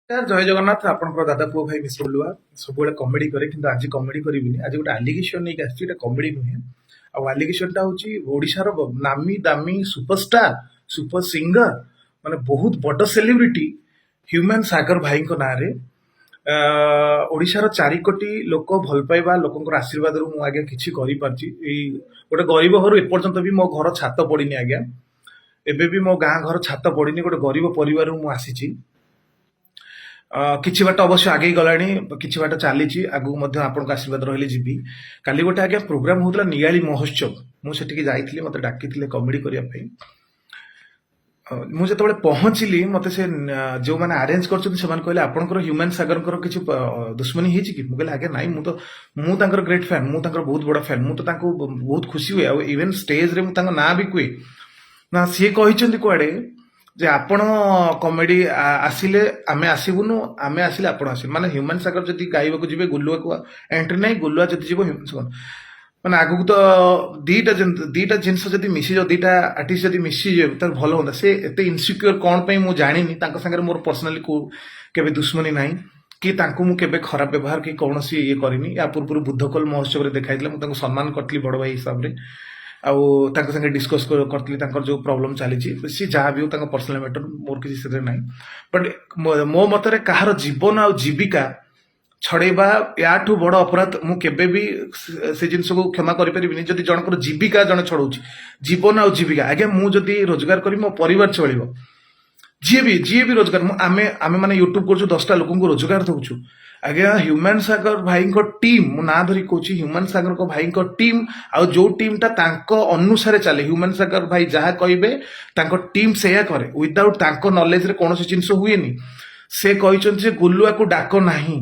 ଜୟ ଜଗନ୍ନାଥ। ଆପଣଙ୍କର ଦାଦା ପୁଅ ଭାଇ ମିଶ୍ର ଗୁଲୁଆ ସବୁବେଳେ କମେଡି କରେ, କିନ୍ତୁ ଆଜି କମେଡି କରିବିନି। ଆଜି ଗୋଟେ ଆଲିଗେସନ ନେଇକି ଆସିଛି। ଏଇଟା କମେଡି ନୁହେଁ। ଆଉ ଆଲିଗେସନଟା ହଉଛି ଓଡିଶାର ନାମୀ ଦାମୀ ସୁପରଷ୍ଟାର, ସୁପର ସିଙ୍ଗର, ମାନେ ବହୁତ ବଡ ସେଲିବ୍ରିଟି ହ୍ୟୁମାନ ସାଗର ଭାଇଙ୍କ ନାଁରେ। ଓଡିଶାର 4 କୋଟି ଲୋକ ଭଲ ପାଇବା, ଲୋକଙ୍କର ଆଶୀର୍ବାଦରୁ ମୁଁ ଆଜ୍ଞା କିଛି କରିପାରିଛି। ଏଇ ଗୋଟେ ଗରିବ ଘରୁ, ଏପର୍ଯ୍ୟନ୍ତ ବି ମୋ ଘର ଛାତ ପଡିନି ଆଜ୍ଞା। ଏବେ ବି ମୋ ଗାଁ ଘର ଛାତ ପଡିନି। ଗୋଟେ ଗରିବ ପରିବାରରୁ ମୁଁ ଆସିଛି। କିଛି ବାଟ ଅବଶ୍ୟ ଆଗେଇ ଗଲାଣି, କିଛି ବାଟ ଚାଲିଛି। ଆଗକୁ ମଧ୍ୟ ଆପଣଙ୍କ ଆଶୀର୍ବାଦ ରହିଲେ ଯିବି। କାଲି ଗୋଟେ ଆଜ୍ଞା ପ୍ରୋଗ୍ରାମ ହଉଥିଲା, ନିଆଳି ମହୋତ୍ସବ। ମୁଁ ସେଠିକି ଯାଇଥିଲି। ମତେ ଡାକିଥିଲେ କମେଡି କରିବା ପାଇଁ। ମୁଁ ଯେତେବେଳେ ପହଞ୍ଚିଲି, ମତେ ସେ ଯୋଉମାନେ ଆରେଞ୍ଜ କରିଛନ୍ତି, ସେମାନେ କହିଲେ, "ଆପଣଙ୍କର ହ୍ୟୁମାନ ସାଗରଙ୍କର କିଛି ଦୁଶ୍ମନୀ ହେଇଛି କି?" ମୁଁ କହିଲି, "ଆଜ୍ଞା ନାଇଁ, ମୁଁ ତାଙ୍କର ଗ୍ରେଟ୍ ଫ୍ୟାନ୍। ମୁଁ ତାଙ୍କର ବହୁତ ବଡ ଫ୍ୟାନ୍। ମୁଁ ତ ତାଙ୍କୁ ବହୁତ ଖୁସି ହୁଏ ଆଉ ଇଭେନ୍ ଷ୍ଟେଜରେ ମୁଁ ତାଙ୍କ ନାଁ ବି କୁହେ।" ନା, ସିଏ କହିଛନ୍ତି କୁଆଡେ ଯେ ଆପଣ କମେଡି ଆସିଲେ ଆମେ ଆସିବୁନୁ, ଆମେ ଆସିଲେ ଆପଣ ଆସିବେ। ମାନେ ହ୍ୟୁମାନ ସାଗର ଯଦି ଗାଇବାକୁ ଯିବେ, ଗୁଲୁଆକୁ ଏଣ୍ଟ୍ରି ନାହିଁ। ଗୁଲୁଆ ଯଦି ଯିବ, ହ୍ୟୁମାନ ସାଗର, ମାନେ ଆଗକୁ ତ ଦିଟା ଜିନିଷ ଯଦି ମିଶିଯିବ, ଦିଟା ଆର୍ଟିଷ୍ଟ ଯଦି ମିଶିଯିବେ, ତାହେଲେ ଭଲ ହୁଅନ୍ତା। ସେ ଏତେ ଇନସିକ୍ୟୁର କଣ ପାଇଁ ମୁଁ ଜାଣିନି। ତାଙ୍କ ସାଙ୍ଗରେ ମୋର ପର୍ସନାଲି କୋଉ କେବେ ଦୁଶ୍ମନୀ ନାହିଁ କି ତାଙ୍କୁ ମୁଁ କେବେ ଖରାପ ବ୍ୟବହାର କି କୌଣସି ଇଏ କରିନି। ୟା ପୂର୍ବରୁ ବୁଦ୍ଧକୋଲ ମହୋତ୍ସବରେ ଦେଖାଇଥିଲା, ମୁଁ ତାଙ୍କୁ ସମ୍ମାନ କରିଥିଲି ବଡ ଭାଇ ହିସାବରେ ଆଉ ତାଙ୍କ ସାଙ୍ଗେ ଡିସ୍କସ୍ କରିଥିଲି। ତାଙ୍କର ଯୋଉ ପ୍ରୋବ୍ଲେମ ଚାଲିଛି, ସିଏ ଯାହା ବି ହଉ, ତାଙ୍କ ପର୍ସନାଲ ମ୍ୟାଟର, ମୋର କିଛି ସେଥିରେ ନାହିଁ। ବଟ୍ ମୋ ମତରେ କାହାର ଜୀବନ ଆଉ ଜୀବିକା ଛଡେଇବା ୟାଠୁ ବଡ ଅପରାଧ ମୁଁ କେବେ ବି ସେ ଜିନିଷକୁ କ୍ଷମା କରିପାରିବିନି। ଯଦି ଜଣଙ୍କର ଜୀବିକା ଜଣେ ଛଡଉଛି, ଜୀବନ ଆଉ ଜୀବିକା ଆଜ୍ଞା, ମୁଁ ଯଦି ରୋଜଗାର କରିବି, ମୋ ପରିବାର ଚଳିବ। ଯିଏ ବି ରୋଜଗାର, ମୁଁ ଆମେ ଆମେ ମାନେ ୟୁଟ୍ୟୁବ କରୁଛୁ, 10ଟା ଲୋକଙ୍କୁ ରୋଜଗାର ଦଉଛୁ ଆଜ୍ଞା। ହ୍ୟୁମାନ ସାଗର ଭାଇଙ୍କ ଟିମ୍, ମୁଁ ନାଁ ଧରି କହୁଛି, ହ୍ୟୁମାନ ସାଗରଙ୍କ ଭାଇଙ୍କ ଟିମ୍ ଆଉ ଯୋଉ ଟିମ୍ଟା ତାଙ୍କ ଅନୁସାରେ ଚାଲେ, ହ୍ୟୁମାନ ସାଗର ଭାଇ ଯାହା କହିବେ ତାଙ୍କ ଟିମ୍ ସେଇଆ କରେ। ୱିଦାଉଟ୍ ତାଙ୍କ ନଲେଜରେ କୌଣସି ଜିନିଷ ହୁଏନି। ସେ କହିଛନ୍ତି ଯେ ଗୁଲୁଆକୁ ଡାକ ନାହିଁ।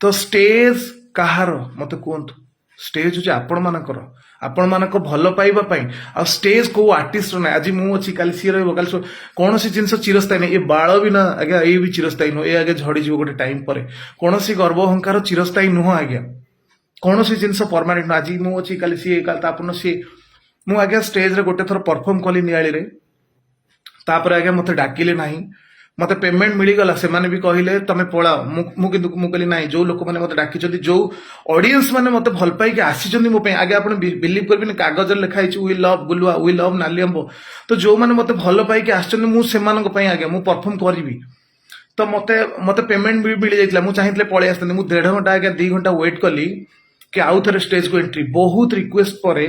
ତ ଷ୍ଟେଜ କାହାର, ମତେ କୁହନ୍ତୁ? ଷ୍ଟେଜ ହଉଛି ଆପଣମାନଙ୍କର, ଆପଣମାନଙ୍କ ଭଲ ପାଇବା ପାଇଁ। ଆଉ ଷ୍ଟେଜ କୋଉ ଆର୍ଟିଷ୍ଟର ନାହିଁ। ଆଜି ମୁଁ ଅଛି, କାଲି ସିଏ ରହିବ, କାଲି କୌଣସି ଜିନିଷ ଚିରସ୍ଥାୟୀ ନାହିଁ। ଏ ବାଳ ବି ନା ଆଜ୍ଞା, ଏଇ ବି ଚିରସ୍ଥାୟୀ ନୁହଁ। ଏ ଆଜ୍ଞା ଝଡିଯିବ ଗୋଟେ ଟାଇମ ପରେ। କୌଣସି ଗର୍ବ ଅହଙ୍କାର ଚିରସ୍ଥାୟୀ ନୁହଁ ଆଜ୍ଞା। କୌଣସି ଜିନିଷ ପରମାନେଣ୍ଟ ନୁହଁ। ଆଜି ମୁଁ ଅଛି, କାଲି ସିଏ, କାଲି ତାପର ସିଏ। ମୁଁ ଆଜ୍ଞା ଷ୍ଟେଜରେ ଗୋଟେ ଥର ପରଫର୍ମ କଲି ନିଆଳିରେ। ତାପରେ ଆଜ୍ଞା ମତେ ଡାକିଲେ ନାହିଁ। ମତେ ପେମେଣ୍ଟ ମିଳିଗଲା। ସେମାନେ ବି କହିଲେ, "ତମେ ପଳାଅ।" ମୁଁ କିନ୍ତୁ ମୁଁ କହିଲି, "ନାଇଁ, ଯୋଉ ଲୋକମାନେ ମତେ ଡାକିଛନ୍ତି, ଯୋଉ ଅଡିଏନ୍ସ ମାନେ ମତେ ଭଲ ପାଇକି ଆସିଛନ୍ତି ମୋ ପାଇଁ।" ଆଜ୍ଞା, ଆପଣ ବିଲିଭ୍ କରିବେନି, କାଗଜରେ ଲେଖା ହେଇଛି, "We love Gulua, we love ନାଲି ଆମ୍ବ।" ତ ଯୋଉମାନେ ମତେ ଭଲ ପାଇକି ଆସିଛନ୍ତି, ମୁଁ ସେମାନଙ୍କ ପାଇଁ ଆଜ୍ଞା ମୁଁ ପରଫର୍ମ କରିବି। ତ ମତେ ପେମେଣ୍ଟ ବି ମିଳିଯାଇଥିଲା। ମୁଁ ଚାହିଁଥିଲେ ପଳେଇ ଆସିଥାନ୍ତି। ମୁଁ ଦେଢ ଘଣ୍ଟା ଆଜ୍ଞା, 2 ଘଣ୍ଟା ୱେଟ୍ କଲି କି ଆଉ ଥରେ ଷ୍ଟେଜକୁ ଏଣ୍ଟ୍ରି। ବହୁତ ରିକ୍ୱେଷ୍ଟ ପରେ,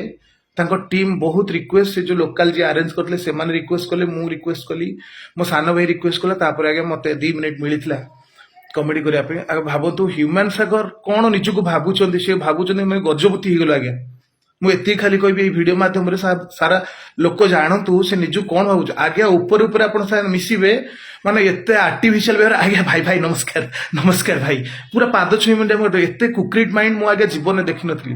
ତାଙ୍କ ଟିମ୍ ବହୁତ ରିକ୍ୱେଷ୍ଟ, ସେ ଯୋଉ ଲୋକାଲ ଯିଏ ଆରେଞ୍ଜ କରିଥିଲେ ସେମାନେ ରିକ୍ୱେଷ୍ଟ କଲେ, ମୁଁ ରିକ୍ୱେଷ୍ଟ କଲି, ମୋ ସାନ ଭାଇ ରିକ୍ୱେଷ୍ଟ କଲା, ତାପରେ ଆଜ୍ଞା ମତେ 2 ମିନିଟ୍ ମିଳିଥିଲା କମେଡି କରିବା ପାଇଁ। ଆଗ ଭାବନ୍ତୁ, ହ୍ୟୁମାନ ସାଗର କଣ ନିଜକୁ ଭାବୁଛନ୍ତି? ସେ ଭାବୁଛନ୍ତି ମାନେ ଗଜପତି ହେଇଗଲୁ। ଆଜ୍ଞା, ମୁଁ ଏତିକି ଖାଲି କହିବି, ଏଇ ଭିଡିଓ ମାଧ୍ୟମରେ ସାରା ଲୋକ ଜାଣନ୍ତୁ ସେ ନିଜକୁ କଣ ଭାବୁଛି। ଆଜ୍ଞା, ଉପରେ ଉପରେ ଆପଣ ସାଙ୍ଗେ ମିଶିବେ, ମାନେ ଏତେ ଆର୍ଟିଫିସିଆଲ ବ୍ୟବହାର ଆଜ୍ଞା। "ଭାଇ, ଭାଇ, ନମସ୍କାର, ନମସ୍କାର ଭାଇ।" ପୁରା ପାଦ ଛୁଇଁ ମିନିଟ୍। ଏତେ କୁକ୍ରିଟ ମାଇଣ୍ଡ ମୁଁ ଆଜ୍ଞା ଜୀବନରେ ଦେଖିନଥିଲି।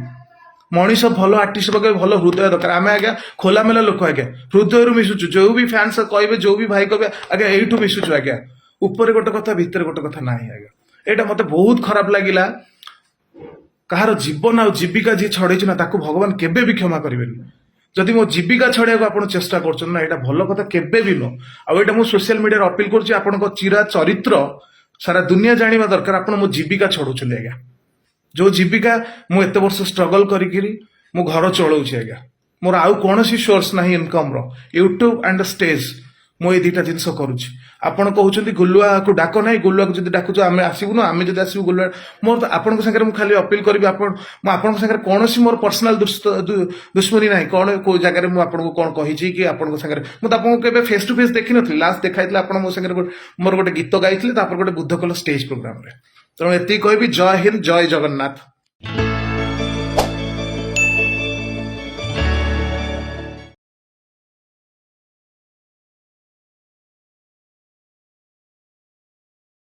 ମଣିଷ ଭଲ ଆର୍ଟିଷ୍ଟ ପାଖରେ ଭଲ ହୃଦୟ ଦରକାର। ଆମେ ଆଜ୍ଞା ଖୋଲାମେଲା ଲୋକ ଆଜ୍ଞା, ହୃଦୟରୁ ମିଶୁଛୁ। ଯୋଉ ବି ଫ୍ୟାନ୍ସ କହିବେ, ଯୋଉ ବି ଭାଇ କହିବେ ଆଜ୍ଞା, ଏଇଠୁ ମିଶୁଛୁ ଆଜ୍ଞା। ଉପରେ ଗୋଟେ କଥା, ଭିତରେ ଗୋଟେ କଥା ନାହିଁ ଆଜ୍ଞା। ଏଇଟା ମତେ ବହୁତ ଖରାପ ଲାଗିଲା। କାହାର ଜୀବନ ଆଉ ଜୀବିକା ଯିଏ ଛଡେଇଛି ନା, ତାକୁ ଭଗବାନ କେବେ ବି କ୍ଷମା କରିବେନି। ଯଦି ମୋ ଜୀବିକା ଛଡେଇବାକୁ ଆପଣ ଚେଷ୍ଟା କରୁଛନ୍ତି ନା, ଏଇଟା ଭଲ କଥା କେବେ ବି ନୁହଁ। ଆଉ ଏଇଟା ମୁଁ ସୋସିଆଲ ମିଡିଆରେ ଅପିଲ କରୁଛି। ଆପଣଙ୍କ ଚିରା ଚରିତ୍ର ସାରା ଦୁନିଆ ଜାଣିବା ଦରକାର। ଆପଣ ମୋ ଜୀବିକା ଛଡଉଛନ୍ତି ଆଜ୍ଞା, ଯୋଉ ଜୀବିକା ମୁଁ ଏତେ ବର୍ଷ ଷ୍ଟ୍ରଗଲ କରିକିରି ମୁଁ ଘର ଚଳଉଛି ଆଜ୍ଞା। ମୋର ଆଉ କୌଣସି ସୋର୍ସ ନାହିଁ ଇନକମର। ୟୁଟ୍ୟୁବ ଆଣ୍ଡ ଷ୍ଟେଜ, ମୁଁ ଏଇ ଦିଟା ଜିନିଷ କରୁଛି। ଆପଣ କହୁଛନ୍ତି ଗୁଲୁଆକୁ ଡାକ ନାହିଁ, ଗୁଲୁଆକୁ ଯଦି ଡାକୁଛ ଆମେ ଆସିବୁନୁ, ଆମେ ଯଦି ଆସିବୁ ଗୁଲୁଆ। ମୋର ତ ଆପଣଙ୍କ ସାଙ୍ଗରେ, ମୁଁ ଖାଲି ଅପିଲ କରିବି, ଆପଣ ମୁଁ ଆପଣଙ୍କ ସାଙ୍ଗରେ କୌଣସି ମୋର ପର୍ସନାଲ ଦୁଶ୍ମନୀ ନାହିଁ। କଣ କୋଉ ଜାଗାରେ ମୁଁ ଆପଣଙ୍କୁ କଣ କହିଛି କି ଆପଣଙ୍କ ସାଙ୍ଗରେ? ମୁଁ ତ ଆପଣଙ୍କୁ କେବେ ଫେସ୍ ଟୁ ଫେସ୍ ଦେଖିନଥିଲି। ଲାଷ୍ଟ ଦେଖାଇଥିଲା ଆପଣ ମୋ ସାଙ୍ଗରେ ମୋର ଗୋଟେ ଗୀତ ଗାଇଥିଲେ, ତାପରେ ଗୋଟେ ବୁଦ୍ଧକୋଲ ଷ୍ଟେଜ ପ୍ରୋଗ୍ରାମରେ। ତେଣୁ ଏତିକି କହିବି, ଜୟ ହିନ୍ଦ, ଜୟ ଜଗନ୍ନାଥ।